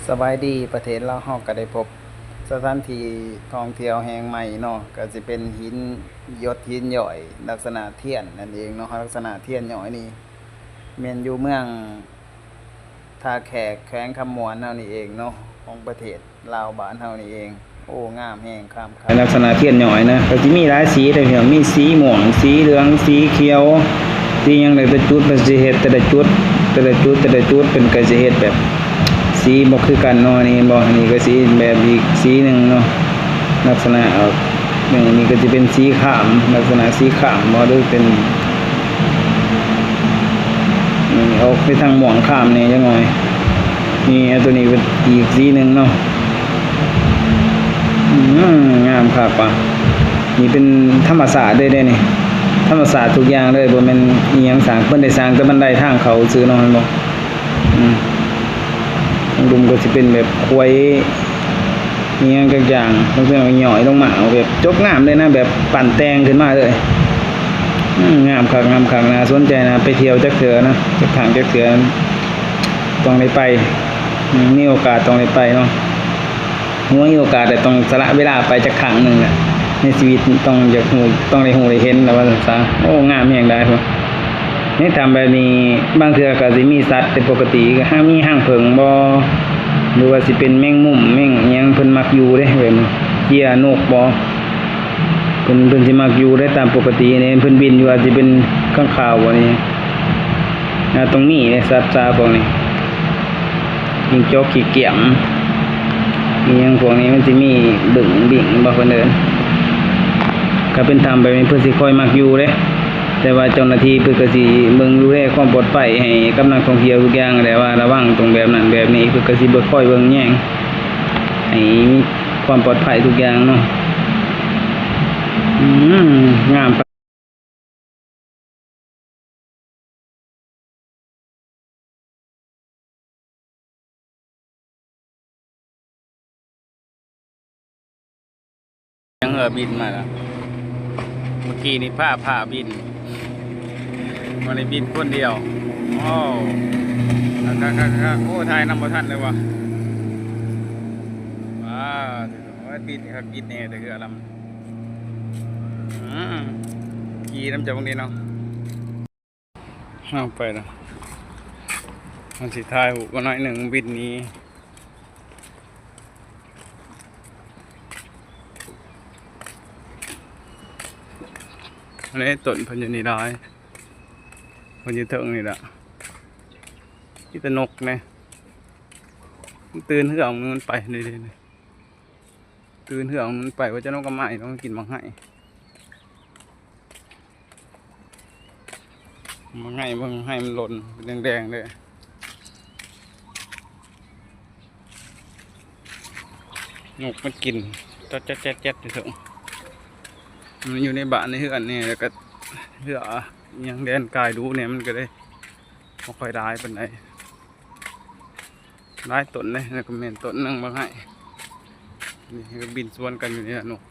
ສະບາຍດີ ປະເທດລາວເຮົາກໍໄດ້ພົບສະຖານທີ່ທ່ອງທ່ຽວແຫ່ງໃໝ່ເນາະ ກໍຊິເປັນຫີນຢົດຫີນຍ້ອຍ ລັກສະນະທຽນນັ້ນເອງເນາະ. ລັກສະນະທຽນຍ້ອຍນີ້ແມ່ນຢູ່ເມືອງທ່າແຂກ ແຂວງຄຳມ່ວນເຮົານີ້ເອງເນາະ ຂອງປະເທດລາວບ້ານເຮົານີ້ເອງ. ໂອ້ ງາມແຮງ ງາມຄັກ. ລັກສະນະທຽນຍ້ອຍນະ ກໍຊິມີຫຼາຍສີເດ້ພີ່ນ້ອງ ມີສີມ່ວງ ສີເຫຼືອງ ສີຂຽວ ສີຫຍັງ ແລ້ວແຕ່ຈຸດເພິ່ນຊິເຮັດ ແຕ່ລະຈຸດ ແຕ່ລະຈຸດ ແຕ່ລະຈຸດ ເພິ່ນກໍຊິເຮັດແບບສີບໍ່ຄືກັນເນາະ. ນີ້ເຫັນບໍ່ ອັນນີ້ກໍຊິເປັນແບບອີກສີໜຶ່ງເນາະ ລັກສະນະອອກ ນີ້ ນີ້ກໍຊິເປັນສີຄາມ ລັກສະນະສີຄາມບໍ່ ຫຼືເປັນ ນີ້ອອກໄປທາງມ່ວງຄາມແດ່ຈັກໜ້ອຍ. ນີ້ ໂຕນີ້ເປັນອີກສີໜຶ່ງເນາະ. ອືມ ງາມຄັກວ່າ ນີ້ເປັນທຳມະຊາດເດ້ ເດ້ນີ້ ທຳມະຊາດທຸກຢ່າງເລີຍ ບໍ່ແມ່ນອີ່ຫຍັງສ້າງ ເພິ່ນໄດ້ສ້າງແຕ່ບັນໄດທາງເຂົ້າຊື່ເນາະ ເຫັນບໍ່? ອືມ ທາງລຸ່ມກໍຊິເປັນແບບຄວາຍ ອີ່ຫຍັງຈັກຢ່າງ ເພິ່ນກໍຍ້ອຍລົງມາ ເອົາແບບຈົບງາມເລີຍນະ ແບບປັ້ນແຕ່ງຂຶ້ນມາເລີຍ. ອືມ ງາມຄັກ ງາມຄັກ ໜ້າສົນໃຈນະ ໄປທ່ຽວຈັກເທື່ອນະ ຈັກຄັ້ງຈັກເທື່ອ ຕ້ອງໄດ້ໄປ ອືມ ມີໂອກາດຕ້ອງໄດ້ໄປເນາະ. ບໍ່ມີໂອກາດ ແຕ່ຕ້ອງສະຫຼະເວລາໄປຈັກຄັ້ງໜຶ່ງແຫຼະ ໃນຊີວິດ ຕ້ອງຢາກຮູ້ ຕ້ອງໄດ້ຮູ້ໄດ້ເຫັນລະວ່າຊັ້ນຊະ. ໂອ້ ງາມແຮງຫຼາຍພຸ້ນ. ໃນຖ້ຳແບບນີ້ ບາງເທື່ອກໍຊິມີສັດ ແຕ່ປົກກະຕິກໍຫາ ມີຫາງເຜິ້ງບໍ່ ຫຼືວ່າຊິເປັນແມງມຸມ ແມງຫຍັງ ເພິ່ນມັກຢູ່ເດ້ ແບບນີ້ ເຈຍນົກບໍ່ ເພິ່ນ ເພິ່ນຊິມັກຢູ່ເດ້. ຕາມປົກກະຕິນີ້ເພິ່ນບິນຢູ່ ອາດຊິເປັນຂ້າງຄາວບໍ່ນີ້ ອາດຕ້ອງມີເດ້ ສັດຊາພວກນີ້. ຈິງຈົກ ຂີ້ກຽມ ອີ່ຫຍັງພວກນີ້ ມັນຊິມີບຶ້ງ ບິ້ງບໍ່ ເພິ່ນເອີ້ນ. ຖ້າເປັນຖ້ຳແບບນີ້ ເພິ່ນຊິຄອຍມັກຢູ່ເດ້ ແຕ່ວ່າເຈົ້າໜ້າທີ່ເພິ່ນກໍຊິເບິ່ງດູແລຄວາມປອດໄພໃຫ້ກັບນັກທ່ອງທ່ຽວທຸກຢ່າງແຫຼະ ວ່າລະວັງຕົງແບບນັ້ນແບບນີ້ ເພິ່ນກໍຊິເບິ່ງ ຄອຍເບິ່ງແຍງໃຫ້ມີຄວາມປອດໄພທຸກຢ່າງເນາະ. ອືມ ງາມ. ຍັງເຮືອບິນມາແລ້ວ ເມື່ອກີ້ນີ້ພາ ພາບິນ ວັນນີ້ບິນຄົນດຽວ. ໂອ້ ຄັກໆໆໆ ໂອ້ ຖ່າຍນຳບໍ່ທັນເລີຍວ່າ ວ້າ ໂອ້ຍ ບິນຄັກບິນແນ່ແຕ່ເຮືອລຳ ອືມ ຂີ່ນຳເຈົ້າເບິ່ງນີ້ເນາະ. ເອົາໄປລະ ມັນຊິຖ່າຍຮູບກັນໜ້ອຍໜຶ່ງ ບິນໜີ. ອັນນີ້ຕົ້ນເພິ່ນຢູ່ນີ້ຫຼາຍ ເພິ່ນຢູ່ເທິງນີ້ລະ ມີແຕ່ນົກແນ່ ມັນຕື່ນເຮືອງ ມັນໄປນີ້ ຕື່ນເຮືອງ ມັນໄປວ່າຈະນົກກະໄມ້ ມັນກິນໝາກໄຮ. ມາໃຫ້ເບິ່ງ ໃຫ້ມັນຫຼົ່ນເປັນແດງໆເດ້ ນົກມັນກິນ ແຈດໆໆໆ ຢູ່ເທິງ. ມັນຢູ່ໃນບ້ານໃນເຮືອນນີ້ ແລ້ວກໍເຮືອຫຍັງແລ່ນກາຍດູແດ່ ມັນກໍເລີຍບໍ່ຄ່ອຍຫຼາຍປານໃດ. ຫຼາຍຕົ້ນເດ້ ແລ້ວກໍແມ່ນຕົ້ນໜຶ່ງບັກໄຮ ນີ້ກໍບິນສວນກັນຢູ່ນີ້ລະ ນົກ